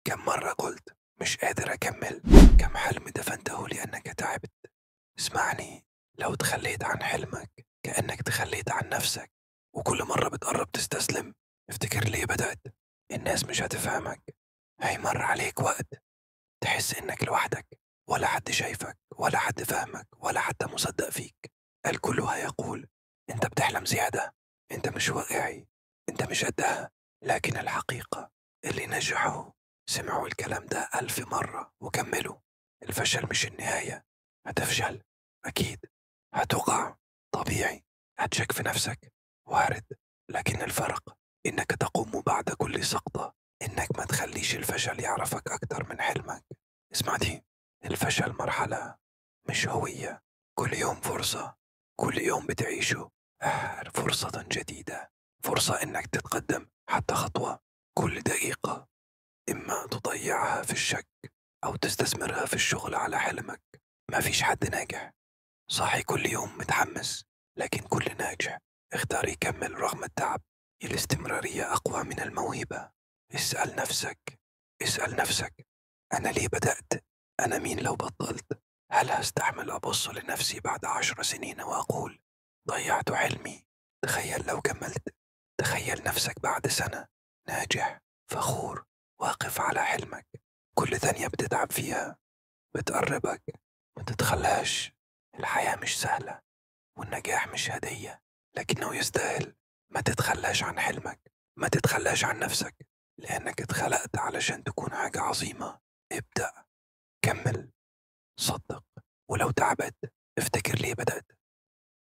كم مرة قلت مش قادر أكمل؟ كم حلم دفنته لأنك تعبت؟ اسمعني، لو تخليت عن حلمك كأنك تخليت عن نفسك. وكل مرة بتقرب تستسلم افتكر ليه بدأت. الناس مش هتفهمك، هيمر عليك وقت تحس إنك لوحدك، ولا حد شايفك ولا حد فاهمك ولا حتى مصدق فيك. الكل هيقول أنت بتحلم زيادة، أنت مش واقعي، أنت مش قدها. لكن الحقيقة اللي نجحوا سمعوا الكلام ده 1000 مرة وكملوا. الفشل مش النهاية. هتفشل أكيد، هتقع طبيعي، هتشك في نفسك وارد، لكن الفرق إنك تقوم بعد كل سقطة، إنك ما تخليش الفشل يعرفك أكتر من حلمك. اسمع دي، الفشل مرحلة مش هوية. كل يوم فرصة، كل يوم بتعيشه فرصة جديدة، فرصة إنك تتقدم حتى خطوة. كل دقيقة إما تضيعها في الشك أو تستثمرها في الشغل على حلمك. ما فيش حد ناجح صاحي كل يوم متحمس، لكن كل ناجح اختار يكمل رغم التعب. الاستمرارية أقوى من الموهبة. اسأل نفسك، اسأل نفسك، أنا ليه بدأت؟ أنا مين لو بطلت؟ هل هستحمل أبص لنفسي بعد 10 سنين وأقول ضيعت حلمي؟ تخيل لو كملت. تخيل نفسك بعد سنة ناجح فخور واقف على حلمك. كل ثانية بتتعب فيها بتقربك. ما تتخلاش. الحياة مش سهلة والنجاح مش هدية، لكنه يستاهل. ما تتخلاش عن حلمك، ما تتخلاش عن نفسك، لأنك اتخلقت علشان تكون حاجة عظيمة. ابدأ، كمل، صدق، ولو تعبت افتكر ليه بدأت.